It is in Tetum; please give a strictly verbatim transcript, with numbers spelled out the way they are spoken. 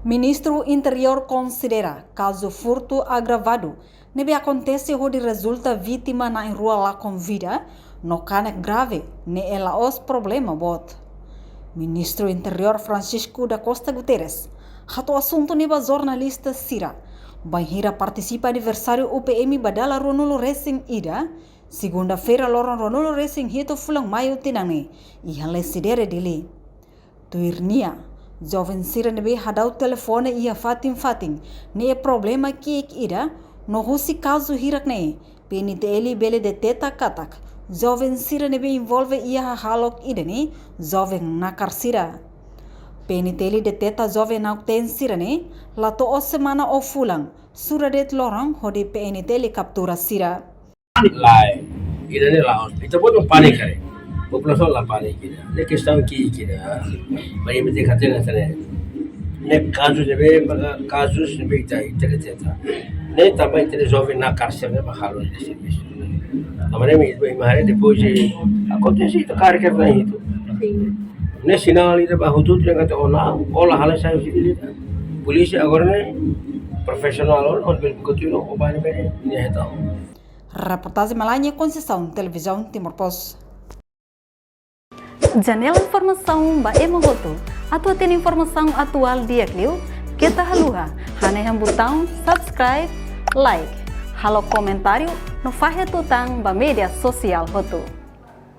Ministru Interiór konsidera kazu furtu agravadu ne'ebé akontese hodi rezulta vítima na'in-rua lakon vida no kanek grave ne'e la'ós problema boot. Ministru Interiór Francisco da Costa Guterres hato'o asuntu ne'e ba jornalista sira bainhira partisipa aniversáriu U P M ba dala ruanulu resin ida, segunda-feira loron ruanulu resin hitu fulan Maiu tinan ne'e, iha Lecidere, Dili. Tuir nia, joven sira ne'ebé hadau telefone iha fatin-fatin ne'e problema ki'ik ida, no husi kazu hirak ne'e, P N T L bele deteta katak joven sira ne'ebé envolve iha hahalok ida-ne'e joven nakar sira. P N T L deteta joven na'ok-teen sira-ne'e la to'o semana ou fulan, sura de'it loron hodi P N T L kaptura sira. Lae, ida-ne'e la'ós. Ita-boot la pániku, eh. Populasaun la pániku ida. Ne'e kestaun ki'ik ida. Bagi mete katena sene. Ne'e kazu ne'ebé, maka kazu ne'ebé ita, ita deteta. Ne'e tanba ita-nia joven nakar sira-ne'e mak halo ida servisu. Tanba ne'e imi, imi haree depois de akontese ita karik kerna itu. Ne'e sinál ida ba hotu-hotu dehan katak ona, ó la halai sai husi ida. Polísia agora ne'e profisionál, ó, ó bele kontinua, ó bá ne'ebé, ne'e entaun. Reportajen Melania Conceição, Televizaun Timor Post. Janela informasaun ba ema hotu. Atu hatene informasaun atuál di'ak liu, keta haluha hanehan butaun subscribe, like, halo komentáriu no fahe tutan ba média sosiál hotu.